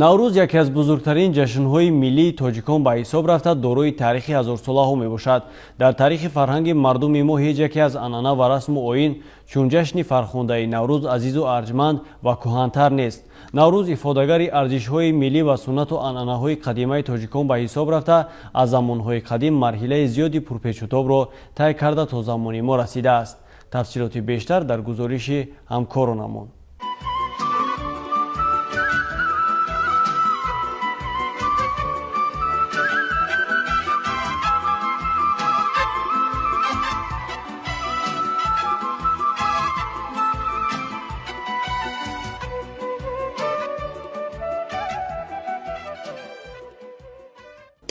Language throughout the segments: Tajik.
Наврӯз яке аз бузургтарин ҷашнҳои миллии тоҷикон ба ҳисоб рафта, дорои таърихи ҳазорсолаҳо мебошад. Дар таърихи фарҳанги мардуми мо ҳеҷ яке аз анъана ва расму оин чун ҷашни фархундаи Наврӯз азизу арҷманд ва кӯҳантар нест. Наврӯз ифодагари арзишҳои миллӣ ва суннату анъанаҳои қадимаи тоҷикон ба ҳисоб рафта, аз замонҳои қадим марҳилаи зиёди пурпечутобро тай карда то замони мо расидааст. Тафсилоти бештар дар гузориши ҳамкоронамон.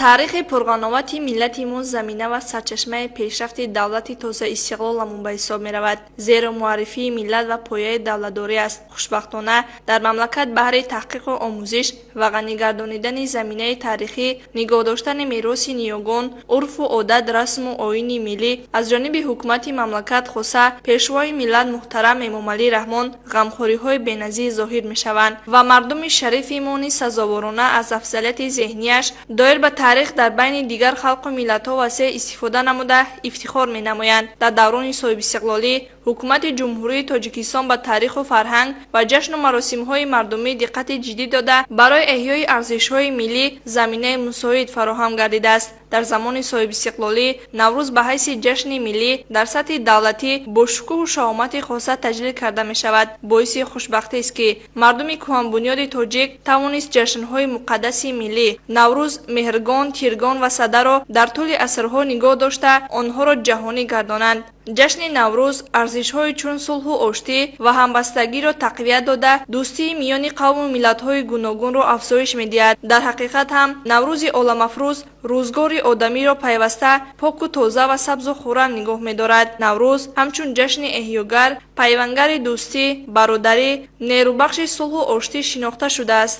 Таърихи пурғановати миллати мо замина ва сарчашмаи пешрафти давлати тозаистиқлоламон ба ҳисоб меравад, зеро муаррифии миллат ва пояи давлатдорӣ аст. Хушбахтона, дар мамлакат баҳри таҳқиқу омӯзиш ва ғанигардонидани заминаи таърихӣ, нигоҳ доштани мероси ниёгон, урфу одат, расму оини миллӣ аз ҷониби ҳукумати мамлакат, хоса пешвои миллат муҳтарам Эмомалӣ Раҳмон ғамхориҳои беназир зоҳир мешаванд ва мардуми шарифи мо низ сазоворона аз афзалияти зеҳнияш доир ба таърих дар байни дигар халқу миллатҳо васеъ истифода намуда ифтихор менамоянд. Дар даврони соҳибистиқлолӣ ҳукумати Ҷумҳурии Тоҷикистон ба таъриху фарҳанг ва ҷашну маросимҳои мардумӣ диққати ҷиддӣ дода, барои эҳёи арзишҳои миллӣ заминаи мусоид фароҳам гардидааст. Дар замони соҳибистиқлолӣ Наврӯз ба ҳайси ҷашни миллӣ дар сатҳи давлатӣ бо шукӯҳу шаҳомати хоса таҷлил карда мешавад. Боиси хушбахтист, ки мардуми кӯҳанбунёди тоҷик тавонист ҷашнҳои муқаддаси миллӣ Наврӯз, Меҳргон, Тиргон ва Садаро дар тӯли асрҳо нигоҳ дошта, онҳоро ҷаҳонӣ гардонанд. Ҷашни Наврӯз арзишҳои чун сулҳу оштӣ ва ҳамбастагиро тақвият дода, дӯстии миёни қавму миллатҳои гуногунро афзоиш медиҳад. Дар ҳақиқат ҳам Наврӯзи оламафрӯз рӯзгори одамиро пайваста поку тоза ва сабзу хуррам нигоҳ медорад. Наврӯз ҳамчун ҷашни эҳёгар, пайвангари дӯстӣ, бародарӣ, нерӯбахши сулҳу оштӣ шинохта шудааст.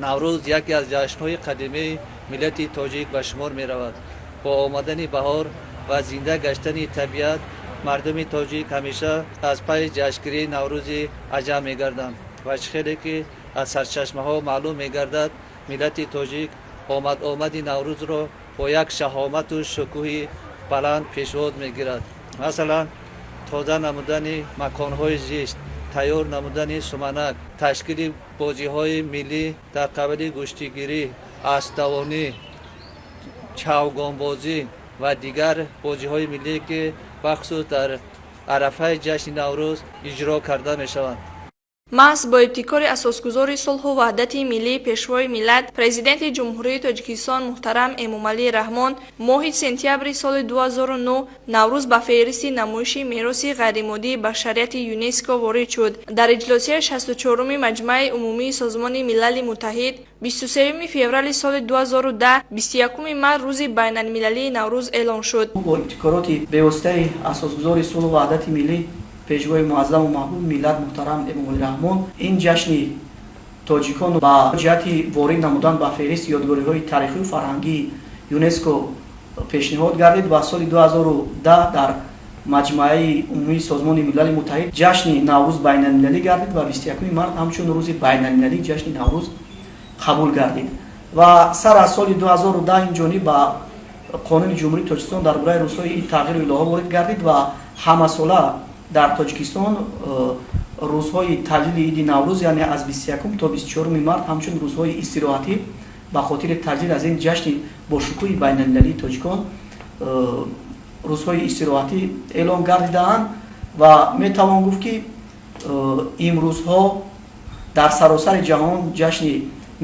Наврӯз яке аз ҷашнҳои қадимаи миллати тоҷик ба шумор меравад. Бо омадани баҳор ва зинда гаштани табиат мардуми тоҷик ҳамеша аз пайи ҷашнгирии Наврӯзи аҷам мегарданд ва чӣ хеле ки аз сарчашмаҳо маълум мегардад, миллати тоҷик омад-омади Наврӯзро бо як шаҳомату шукӯҳи баланд пешвоз мегирад. Масалан, тоза намудани маконҳои зист, тайёр намудани суманак, ташкили бозиҳои миллӣ дар қабили гӯштигирӣ, аспдавонӣ, чавгонбозӣ ва дигар бозиҳои миллие, ки бахусус дар арафаи ҷашни Наврӯз иҷро карда мешаванд. Маҳз бо ибтикори асосгузори сулҳу ваҳдати миллӣ, пешвои миллат, Президенти Ҷумҳурии Тоҷикистон муҳтарам Эмомалӣ Раҳмон моҳи сентябри соли 2009 Наврӯз ба феҳристи намоиши мероси ғайримоддии башарияти ЮНЕСКО ворид шуд. Дар иҷлосияи 64-уми Маҷмааи умумии Созмони Милали Муттаҳид 23 феврали соли 2010 21 март рӯзи байналмилалии Наврӯз эълон шуд. Бо ибтикороти бевоситаи асосгузори сулҳу ваҳдати миллӣ, пешвои муаззаму маҳбуби миллат муҳтарам Эмомалӣ Раҳмон ин ҷашни тоҷикон ба ҷиҳати ворид намудан ба феҳристи ёдгориҳои таърихию фарҳангии ЮНЕСКО пешниҳод гардид ва соли 2010 дар Маҷмааи умумии Созмони Милали Муттаҳид ҷашни Наврӯз байналмилалӣ гардид ва 21 март ҳамчун рӯзи байналмилалии ҷашни Наврӯз қабул гардид. Ва сар аз соли 2010 ин ҷониб ба Қонуни Ҷумҳурии Тоҷикистон дар бораи рӯзҳои ид тағйиру илоҳа ворид гардид ва ҳамасола дар Тоҷикистон рӯзҳои таҷлили иди Наврӯз, яъне аз 21 то 24 март ҳамчун рӯзҳои истироҳатӣ ба хотири таҷлил аз ин ҷашни бошукӯҳи байналмилалии тоҷикон рӯзҳои истироҳатӣ эълон гардидаанд. Ва метавон гуфт, ки имрӯзҳо дар саросари ҷаҳон ҷашни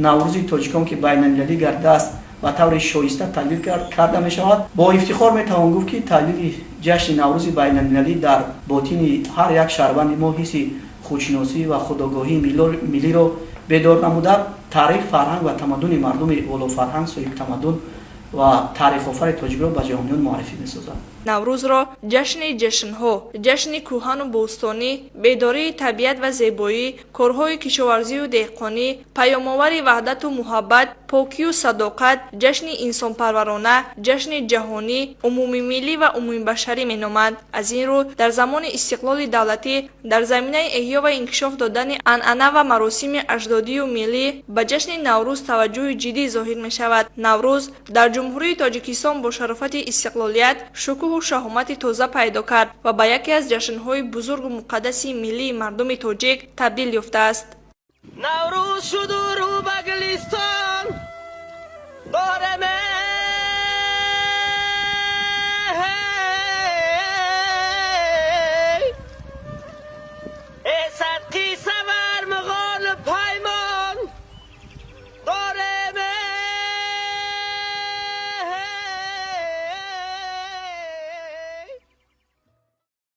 Наврӯзи тоҷикон, ки байналмилалӣ гардидааст, ба таври шоиста таҷлил карда мешавад. Бо ифтихор метавон гуфт, ки таҷлили ҷашни Наврӯзи байналмилалӣ дар ботини ҳар як шаҳрванди мо ҳисси худшиносӣ ва худогоҳии миллиро бедор намуда, таърих, фарҳанг ва тамаддуни мардуми волофарҳанг, соҳибтамаддун Ва таърихофари тоҷикро ба ҷаҳониён муаррифӣ месозад. Наврӯзро ҷашни ҷашнҳо, ҷашни кӯҳану бӯстонӣ, бедории табиат ва зебоӣ, корҳои кишоварзию деҳқонӣ, паёмовари ваҳдату муҳаббат, покию садоқат, ҷашни инсонпарварона, ҷашни ҷаҳонӣ, умумимиллӣ ва умумибашарӣ меноманд. Аз ин рӯ, дар замони истиқлоли давлатӣ, дар заминаи эҳё ва инкишоф додани анъана ва маросими аҷдодию миллӣ ба ҷашни Наврӯз таваҷҷӯҳи ҷиддӣ зоҳир мешавад. Наврӯз дар Ҷумҳурии Тоҷикистон бо шарофати истиқлолият шукӯҳу шаҳомати тоза пайдо кард ва ба яке аз ҷашнҳои бузургу муқаддаси миллии мардуми тоҷик табдил ёфтааст. Наврӯз шуду рӯ ба гулистон доре.